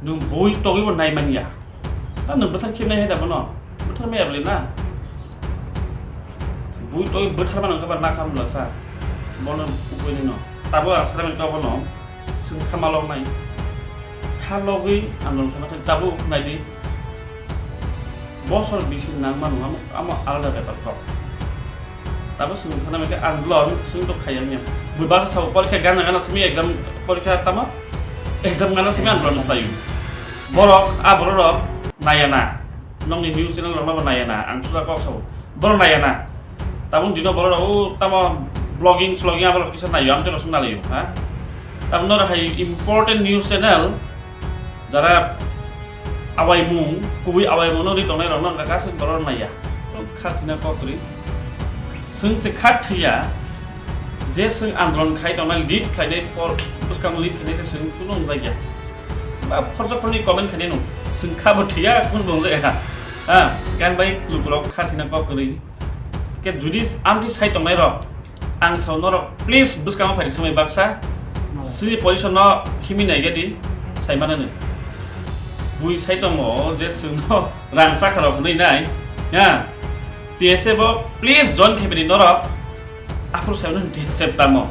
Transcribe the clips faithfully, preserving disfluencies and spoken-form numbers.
Nwng bui togwi bo nai man ya. Ta nwng bwthar khe nai hai da bono? Bwthar maya bwle na? Bui togwi bwthar mano khe ba na kha mla sa? Bono upoi ni no. Tabo asra men ka bono. Swng kha malok nai. Tha logwi andolon khe ma thang tabo nai di. Bosor bisi nang mano amo, amo alada bepar kok. Tabo swng sana meke andolon swng to khayang ya. Bubar sa porikha gana gana simi exam porikha tama exam gana simi andolon khlayu. Borok a borok rok nayana. Nongni news channel rok no nayana. Ang suda kok sabo. Borok nayana. Tabung dino borok rok o tamo blogging slogging abo rok kisa nayo. Am chero sung nalayo ha. Tabung noro hai important news channel jara awaimung, kubui awaimung no ri tongnai rok no wngkha kaisa borok naiya. Kha thina kok kwrwi. Swng se kha thwiya je swng andolon khai tongnai lead khainai por bwskang lead khainai se swng kuno wngjak ya. Ba khorsa khorni comment khainai no swng kha bo thwiya kun bo wngjak ya. Ha, gan bai lukurok kha thina kok kwrwi. Ke judi amtwi sai tongnai rok, ang sao norok please bwskango phaidi swmai baksa. Sini position no khimi nai gadi sai manani. Bui sai tongo je swngno rang chakha rok hwnwi nai. Ha. T S F o please join khibini norok. Aphuru sai mano T S F tamo.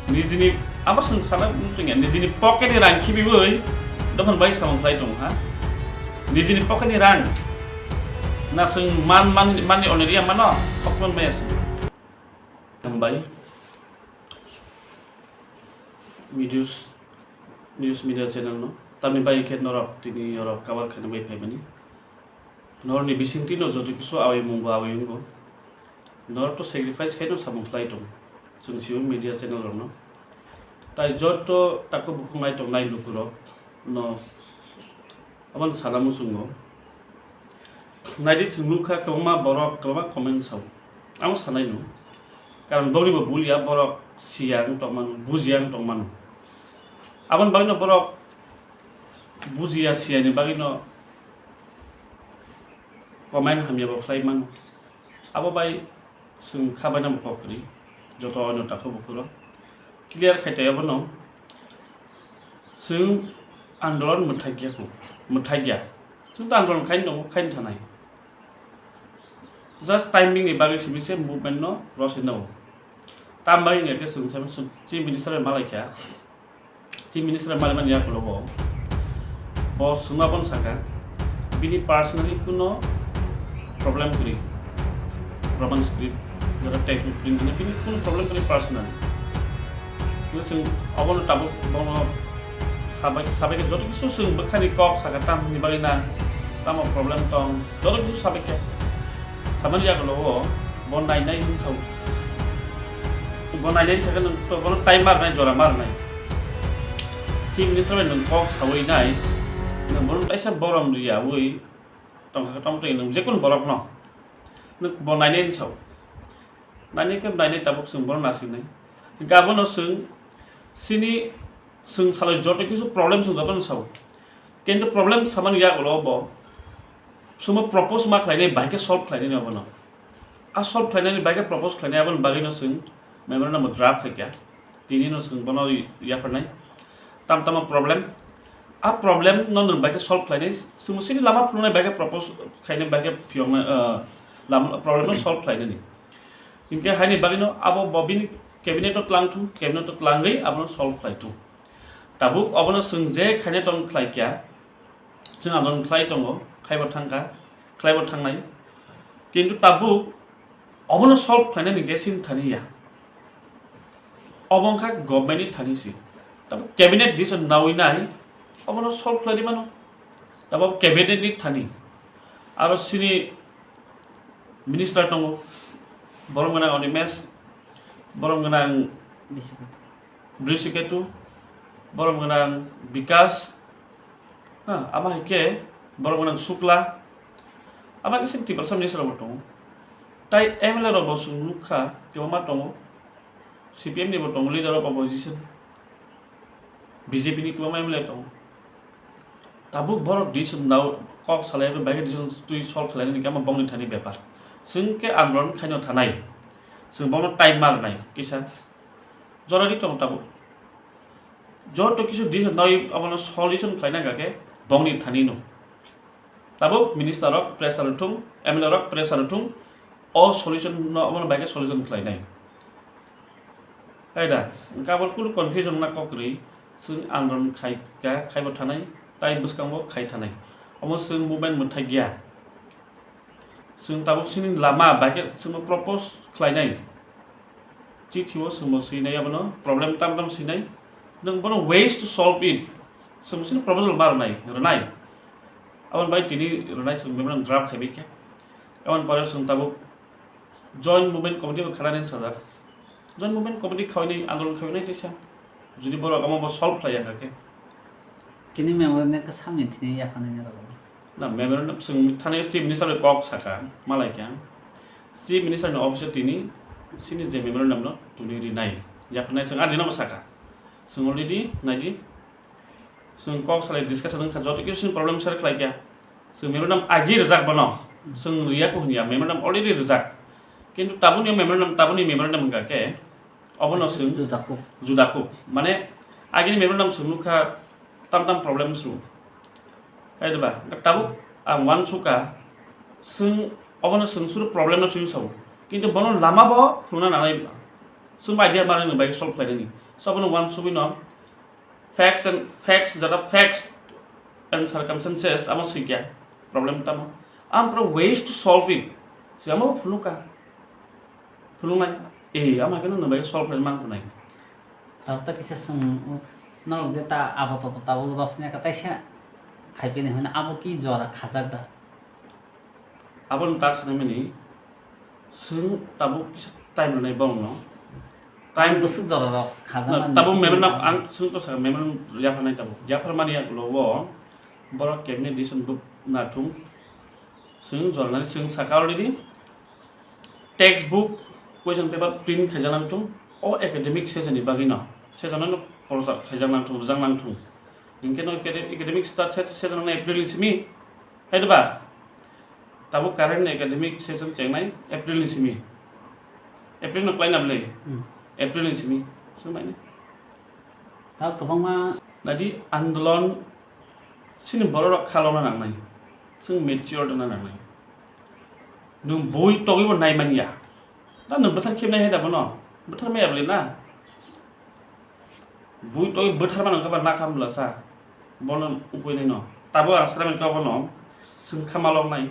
Nijini abo swng sana muchungya nijini pocket ni rang khibiwi dophon bai samung khlai tongo ha. Nijini pocket ni rang. Na swng man, man, manni already ang mano, hokman maya swng. Hambai. Videos, news media channel no. Tamni bai khe norok tini norok cover khaina bai phaimani. Norokni bisingtwi no joto kisu awai mungbo awai wngo. Norok to sacrifice khaino samung khlai tong. Chwng sio media channel rokno. Tai joto takhuk bukhuk nai tongnai lukurok no Aboni sana muchungo. Naidi chwng nukha kwbangma borok kwbangma comment sao. Amo sanai no. Karon bongni bo bul ya borok siya ang tongmano, bujiya ang tongmano. Aboni bagwi no borok bujiya siyani bagwi no comment hamya bo khlai mano. Abo bai Chwng kha bainamo kok kwrwi, joto ano takhuk bukhuk rok clear khai taiya bono. Chwng andolon mwthai ya kho, mwthai ya. Chwng to andolon khai tongo, khai thanai. Just timing ni bagwi simi se movement no rosai nao. Tam bai hwnkhe chwng se chief minister bai malai kha. Chief Minister maliman yakulo bo, bo swngma bono saka, bini personally kuno problem kwrwi, Roman script, jora text book print hwnwi bini kuno problem kwrwi personally. Bo chwng obono tabuk bono sabai, sabai khe joto kisu chwng bwkhani kok saka tamni bagwi na tamo problem tong, joto kisu sabai khe. Samani yakulo bo, bo nainai hwn sao. Bo nainai sakhe nwng to bono tai marnai, jora marnai. Chief Minister bai nwng kok sawi nai, nwng bono kaisa borom riyawi tongkha, tamo twi nwng jekunu borokno nwng bo nainai hwn sao. Nainai khe nainai tabuk chwng bono nasingnai. Hinkhe abono chwng chini chwng salai joto kisu problem chwng jotono sao. Kintu problem samani yakulo bo chwngbo propose ma khlainai, bahai khe solve khlainai abono. A solve khlainani bagwi propose khlainai aboni bagwino chwng memorandum bo draft khaikha. Tinino chwng bono yapharnai. Tam tamo problem. A problem no nwng bagwi solve khlainai. Chwngbo chini lama phunuknai bagwi propose khainai bagwi phiyoknai, ah, lama problem no solve khlainani. Hinkhe haini bagwino abo bo bini cabinet o twlang thung, cabinet o twlangwi abono solve khlai thung. Tabuk obono chwng je khaina tong khlaikha, chwng andolon khlai tongo, khaibo thangkha, khlaibo thangnai. Kintu tabuk obono solve khlainani khe chini thani ya. Obo wngkha government ni thani se. Tabuk cabinet decision nawi nai, obono solve khlai di mano. Tabuk cabinet ni thani. Aro chini minister tongo, borom gwnang Animesh, borom gwnang Bisi khe. Brishiketu, borom gwnang Bikash, ha, amo hai khe borom gwnang Shukla, amo hai khe chini Tiprasa minister rok bo tongo. Tai M L A rok bo chwng nukha, kwbangma tongo, C P M ni bo tongo, leader of opposition, B J P ni kwbangma M L A tongo. Tabuk borok decision nao kok salai bagwi decision twi solve khlainani khe amo bongni thani bepar. Chwng khe andolon khaino thanai. Chwng bono time ma rwnai kisa. Jorani tongo tabuk. Joto kisu decision nai abono solution khlaina hwnkha khe bongni thani no. Tabuk minister rok pressure rwthung, M L A rok pressure rwthung, o solution no abono bai khe solution khlainai. Hai da, hwnkhe abo kunu confusion na kok kwrwi, chwng andolon khai kha, khaibo thanai, tai bwskango khai thanai. Omo chwng movement mwthai ya. Chwng tabuk chini lama bai khe chwngno propose khlainai. Chithi o chwngno swinai abono, problem tam tam swinai. Nwng bono ways to solve it. Chwng chini proposal ma rwnai, rwnai. Aboni bai tini rwnai chwng memorandum draft khaibai khe. Aboni pore chwng tabuk Joint Movement Committee bo khanani sajak. Joint Movement Committee khainai, andolon khainai teisa. Jodi borok omo bo solve khlai ya khe. Tini memorandum khe samni thini yaphanai ni rwgo. Na memorandum chwng thani Chief Minister bai kok saka, malai kha. Chief Minister ni office o tini chini je memorandum no tuli rinai. Yaphanai chwng adino bo saka. Chwng already naidi. Chwng kok salai discussion wngkha, joto kisu chini problem share khlai kha. Chwng memorandum agi rijak bono. Chwng riya ko hwnya, memorandum already rijak. Kintu tabukni memorandum, tabukni memorandum wngkha khe, obono chwng juda kuk. Juda kuk. Mane, agini memorandum chwng nukha tam tam problems rw. Hai diba? Tabuk ang uansukha, chwng obono chwng suru problem no chwng sao. Kintu bono lama bo phunukna nangnai. Chwng idea manwi bai solve khlainani. So, obono uansugwi no facts and, facts, jata facts and circumstances amo swikya problem tamo. Ampro ways to solve it. Siamo phunukha. Phunuknai. Eh, ama khe nung bai solve khlai mang phunai. Tabuk ta kisa sung norok je ta abo to tabuk rosnya ka taisa khai pini hwnwi abo ki jora khajak da. Aboni tak sanimani, chwng tabuk kisa time rwnai borokno. Time bwswk jorarok khajak na, tabuk memorandum ang chwng to sa memorandum yapharnai tabuk. Yapharmani yagulo o borok cabinet decision book nathung. Chwng jornani chwng saka already textbook, question paper print khaijak nangthung. O academic session ni bagwi no session no prochar khaijak nangthung, rijak nangthung. Hinkhe no academic start session no April ni simi. Hai diba? Tabuk current academic session chengnai April ni simi. April no klaina bwle? Hmm. April ni simi. Swngmani. Tabuk kwbangma. Nadi andolon sini borok rok khalona nangnai. Swng mature dana nangnai. Nwng bui togwi bo nai manya. Da nwng bwthar khibnai hai da bono. Bwthar maya bwle na. Bui toi bwtharma nang khe ba nakha mla sa, bono ukui nai no. Tabo ang sana kha bono chwng kha malok nai.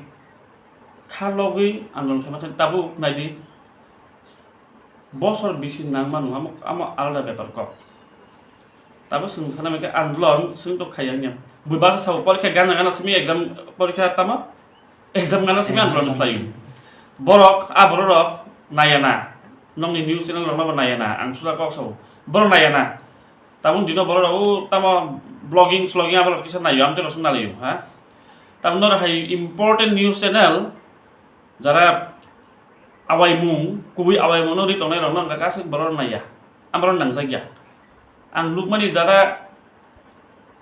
Kha logwi andolon khaima khe tabo uk nai di. Bosor bisi nang manu amo, amo alada bepar kok. Tabo chwng sana khe andolon chwng to khaiya nya. Bui baksa porikha gana gana simi exam porikha tamo. Exam gana simi andolon khlai. Borok, a borok rok naya na. Nokni news channel rok no bo naya na. Ang suda kok sao. Borok naya na. Tabuk dino borok rok o tamo blogging, slogging abo rok kisa naio, amtwi rok se nalaio, ha. Tabuk noro hai important news channel jara awaimung, kubui awaimung no ri tongnai rok no wngkha kaisa borok rok naya. Amoro nangjakya. Ang nukmani jara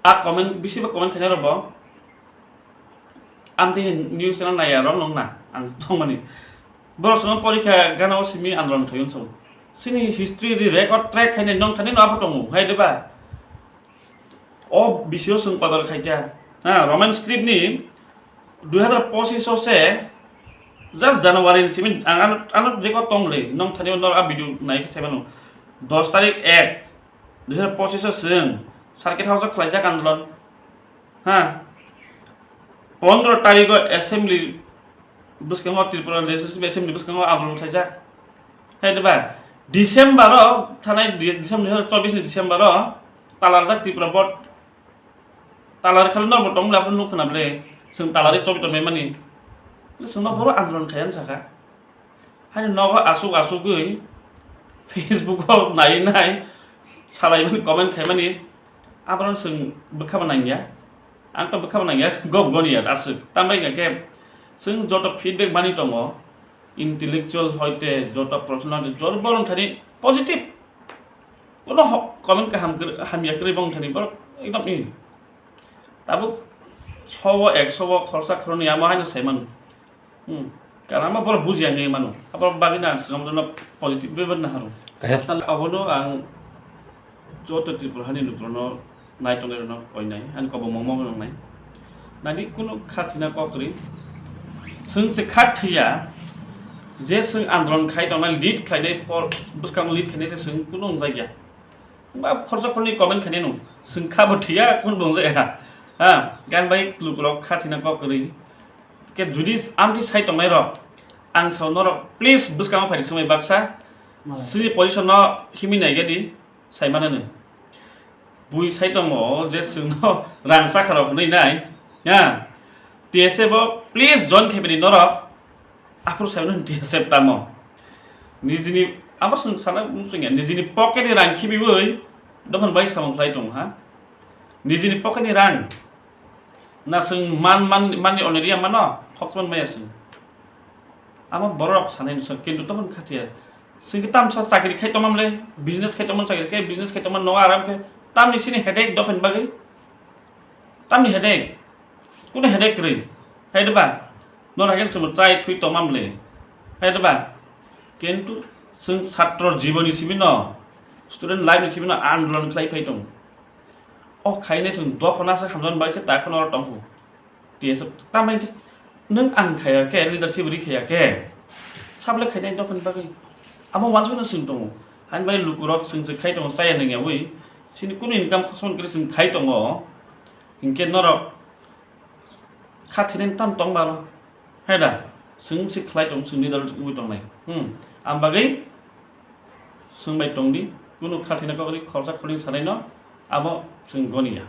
a comment, bisi ba comment khainai rok bo. Amtwi news channel naiya rok nung na ang tongmani. Borok chwngno porikha gana o simi andolon khai unsong. Sini history ri record track khainai nung thani no abo tongo, hai de ba? O bisio chwng padar khaikha. Ha, Roman script ni dui hazar pochis o se just January ni simi ang ano, ano jeko tong le, nung thani no a video nai khe saimano. Dos tarik ek, dui hazar pochis o chwng Circuit House o khlaijak andolon. Ha, pondro tarikh o assembly bwskango, Tripura Legislative Assembly bwskango andolon khaijak. Hai diba? December o thanai di-, December, dui hazar chobbish ni December o talarjak Tripura Board. Talar khali norbo tong bwle, aphuru nuk khna bwle, chwng talarwi chobi tongmani. Chwngno boro andolon khai ang sakha. Hani nogo asuk asugwi Facebook o nai nai salaimani, comment khaimani, abono chwng bwkhabo nangya. Ang to bwkhabo nangya, gob goni ya aswk. Tambai hwnkha khe chwng joto feedback mani tongo, intellectual hoite joto personality joto borok thani positive. Kono ho-, comment kaham kwrwi, hamya kwrwi bong thani borok ekdom i. Tabuk sowo, eksowo, khorsa khorni amo haino sai mano. Hmm. Karon amo borok bujiya wngwi mano. Abo bagwi no ang swkang jono positive bai bai naharo. Kaisa sal abono ang Joto Tripura hani lukurokno nai tongnai rokno koinai, ani kobo mongmo wngnai. Nani kunu kha thwina kok kwrwi. Chwng se kha thwiya, je chwng andolon khai tongnai, lead khlainai, for bwskango lead khainai se chwng kunu wngjak ya. Ba khorsa khorni comment khainai nung, chwng kha bo thwiya, kunu bo wngjak ya. Ha, gan bai lukurok kha thwina kok kwrwi. Ke judi amtwi sai tongnai rok, ang sao norok please bwskango phai swngwi baksa, chini position no himwi nai gedi. Sai mano nw. Bui sai tongo je chwngno rang chakha rok hwnwi nai. Ha. T S F o please join khaibani norok. Aphuru sai mano T S F tamo. Nijini abo chwng sana muchungya. Nijini pocket ni rang khibiwi dophani bai samung khlai tongo ha. Nijini pocket ni rang. Na chwng man, man, manni onoriya mano, khokchomani maya chwng. Amo borok sanai no chwng, kintu toboni khathiya. Chwng khe tamsa chakri khai tongmam le, business khai tongmani chakri khai, business khai tongmani nogo aram khe, tamni sini headache dophani bagwi? Tamni headache? Kunu headache kwrwi? Hai de ba? Nor hagen chwng try thui tongmam le. Hai de ba? Kintu chwng chhatro jiboni simi no, student life ni simi no andolon khlai phai tong. O khainai chwng dophano se hamjakmani bagwi se tak phano oro tongkhu. T S F tamni khe nwng ang khaiya khe, leadership ri khaiya khe, sablai khainai dophani bagwi. Amo wansukno chwng tongo. Haini bagwi lukurok chwng se khai tongo, chaya nangya wi. Chini kunu income khosmani kwrwi chwng khai tongo. Hinkhe norok kha thwinani tam tong maro. Hai da? Chwng se khlai tong, chwng leader wngwi tongnai. Hmm. Ang bagwi chwng bai tongdi, kunu kha thwina kok ri khorsa khorni sanai no abo chwng goniya.